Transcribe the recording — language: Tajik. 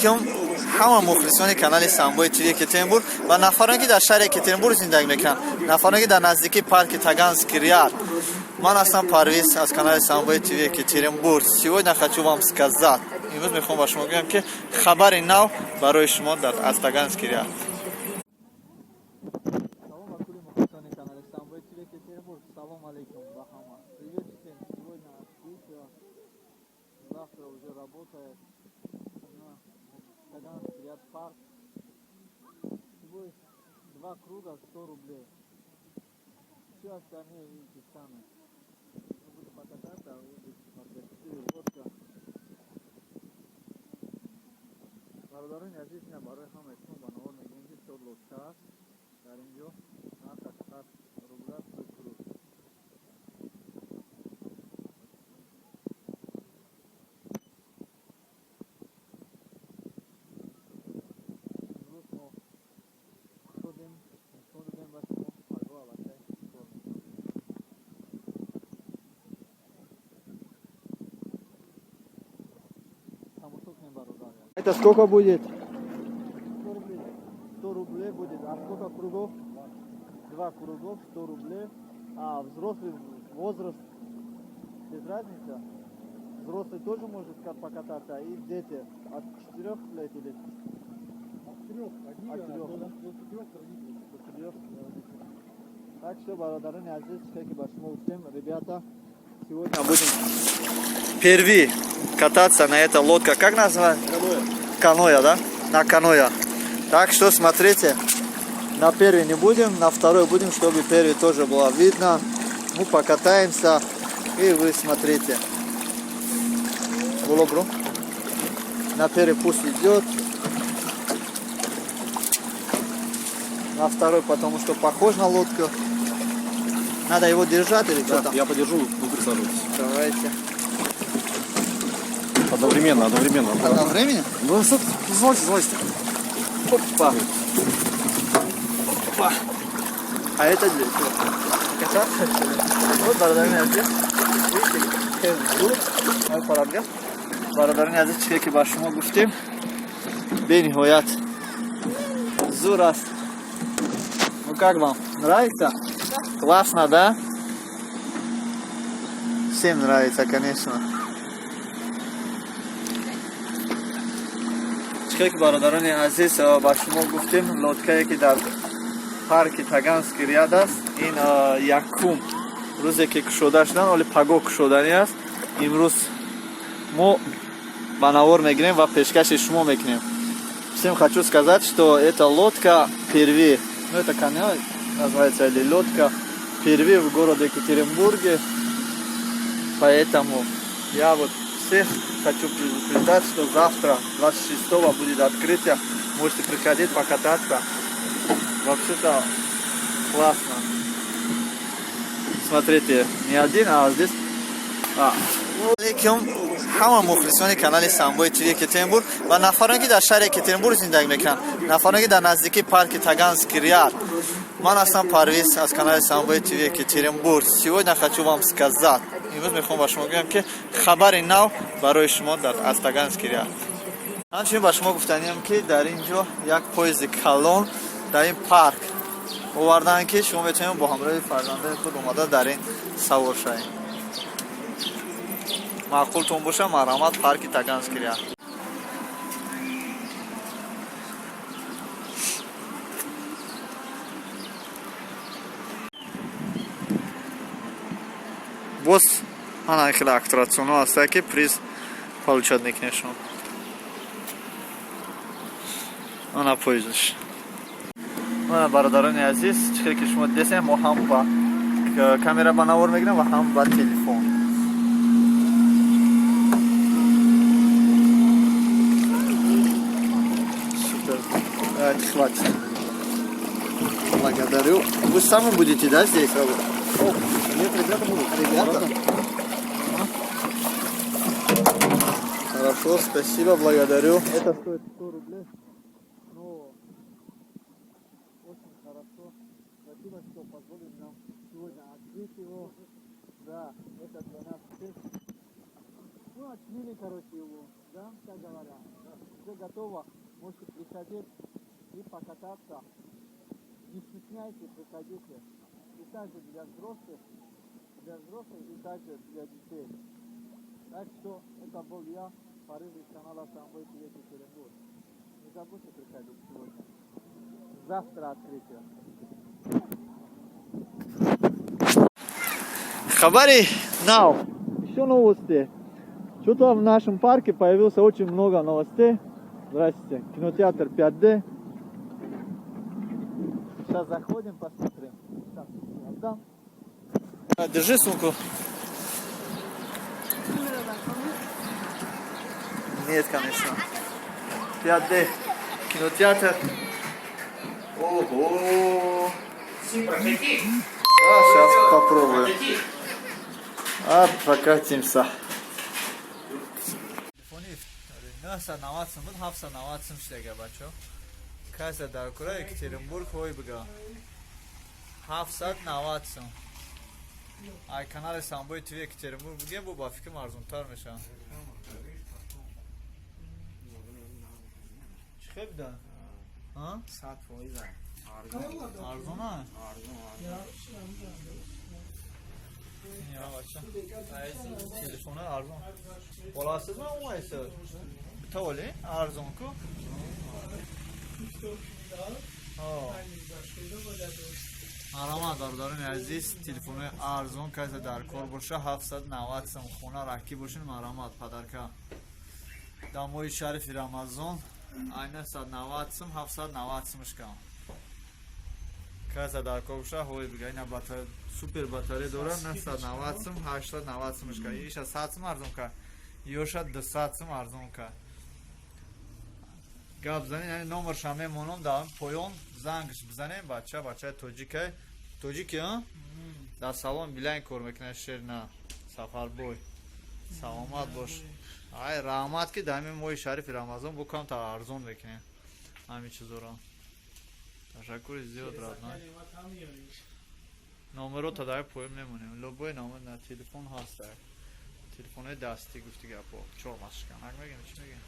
Алейкум ҳама мухлисони канали Самбои ТВ Екатеринбург ва нафароне, ки дар шаҳри Екатеринбург зиндагӣ мекунанд, нафароне, ки дар наздикии парки Таганский ряд. Ман ҳастам Парвиз аз канали Самбои ТВ Екатеринбург. Сегодня хочу вам сказать, имрӯз мехоҳам ба шумо гӯям, ки хабари нав барои шумо аз Таганский ряд. Салом ба кулли мухлисони канали Самбои ТВ Екатеринбург. Салом алейкум ба ҳама. Привет всем. Сегодня открытие, завтра уже работает на Таганский ряд парк. Всего два круга 100 рублей. Все остальные видите сами. Мы будем покататься, а вы будете смотреть. Лодка. Бародарони азиз, ина барои ҳамаи шумо ба навор мегӯем, ки чор лодка аст дар ин ҷо, нархаш 100 рубля ду круг. Имрӯз мо шудем, нишон додем ба шумо, пагоҳ аллакай кор мекунем. Тамошо кунем, бародар. Это сколько будет? 100 рублей будет. А сколько кругов? Два кругов, 100 рублей. А взрослый возраст без разницы? Взрослый тоже может покататься, и дети от 4 лет или От 3, одни, От 3, до, да? До 4 родителей. До 4 родителей. Так что, бародарони азиз, как и ба шумо гуфтем, ребята, сегодня будем первые кататься на этой лодке. Как называется? Каноэ. Каноэ, да? На каноэ. Так что смотрите, на первый не будем, на второй будем, чтобы первый тоже было видно. Мы покатаемся, и вы смотрите. Было, бро? На первый пусть идет. На второй, потому что похож на лодку. Надо его держать или что Да, там? я подержу, вы присаживайтесь. Давайте. Одновременно, одновременно. Одновременно? Ну, залазьте, залазьте. Опа. Опа. А это для чего? Кататься, что ли? Вот бародарони азиз. Видите, зур. Ой, парабля. Бародарони азиз, чизе ки ба шумо гуфтем, бениҳоят зур аст. Ну как вам? Нравится? Классно, да? Всем нравится, конечно. Чизе ки, бародарони азиз, ба шумо гуфтем, лодкае, ки дар парки Таганский ряд аст, ин якум рӯзе, ки кушода шудан, оли паго кушоданӣ аст. Имрӯз мо ба навор мегирем ва пешкаши шумо мекунем. Всем хочу сказать, что эта лодка впервые, ну, это каноэ называется или лодка, впервые в городе Екатеринбурге, поэтому я вот всех хочу предупреждать, что завтра, 26-го, будет открытие. Можете приходить покататься. Вообще-то классно. Смотрите, не один, а здесь. Алейкум ҳама мухлисони канали Самбои ТВ Екатеринбург ва нафароне, ки дар шаҳри Екатеринбург зиндагӣ мекунанд, нафароне, ки дар наздикии парки Таганский ряд. Ман ҳастам Парвиз аз канали Самбои ТВ Екатеринбург. Сегодня хочу вам сказать, имрӯз мехоҳам ба шумо гӯям, ки хабари нав барои шумо аз Таганский ряд. Ҳамчунин ба шумо гуфтаниям, ки дар ин ҷо як поезди калон дар ин парк оварданд, ки шумо метавонед бо ҳамроҳи фарзандони худ омада дар ин савор шавед. Маъқултон боша, марҳамат, парки Таганский ряд. Боз ана хеле аттракционҳо ҳастанд, ки приз получать мекунед шумо. Ана поездаш. Ана, бародарони азиз, чӣ хеле ки шумо дидесем, мо ҳам ба камера ба навор мегирем ва ҳам ба телефон. Супер. Давайте, хватит. Благодарю. Вы сами будете, да, здесь работать? Нет, ребята будут. Ребята? Хорошо, спасибо, благодарю. Это стоит 100 рублей. Но очень хорошо. Спасибо, что позволили нам сегодня открыть его. Да, это для нас честь. Ну, открыли, короче, его, да, как говорят. Все готово. Можете приходить и покататься. Не стесняйтесь, приходите. И также для взрослых и также для детей. Так что это был я, Париж, из канала Самбой ТВ Екатеринбург. Не забудьте приходить сегодня. Завтра открытие. Хабари нав. Еще новости. Что-то в нашем парке появился очень много новостей. Здрасте. Кинотеатр 5D. Сейчас заходим, посмотрим. Так, отдам. Держи сумку. Нет, конечно. 5D. Кинотеатр. Ого! Да, сейчас попробую. А, прокатимся. Телефони 990 сум буд, 790 сум шудага, бачо. Каса дар кура Екатеринбург, ҳой бига. 790 сум. Ай канали Самбои ТВ Екатеринбург бигем, бо ба фикрам арзонтар мешавад. Чӣ хел буда? А? 100%. Арзона? Арзон. Я бача. Телефона арзон. Боласыз ма оңайсы? Битаволи арзон ку? Ҳо. Марҳамат, бародарони азиз, телефонои арзон касе дар кор боша, 790 сум, хона раҳкӣ бошин, марҳамат, подарка. Дар моҳи шарифи Рамазон ай 990 сум 790 сумш кам. Касе дар кор боша, ҳой бига, ина супер батарея дора, 990 сум 890 сумш ка. Иша 100 сум арзон ка. Ёша 200 сум арзон ка. Гап занем, яъне номерша мемонам дар поён, зангш бизанем, бача, бачаи тоҷикай. Тоҷики, а? Дар салон Билайн кор мекунад, шерна Сафарбой. Саломат бош. Ай раҳмат, ки дар ҳамин моҳи шарифи Рамазон бо камтар арзон мекунем ҳамин чизоро. Ташаккури зиёд, родной. Номерота дар поён мемонем. Любой номер на телефон ҳаст. Телефонои дастӣ, гуфти гапо. Чор масшканак мегем, чӣ мегем?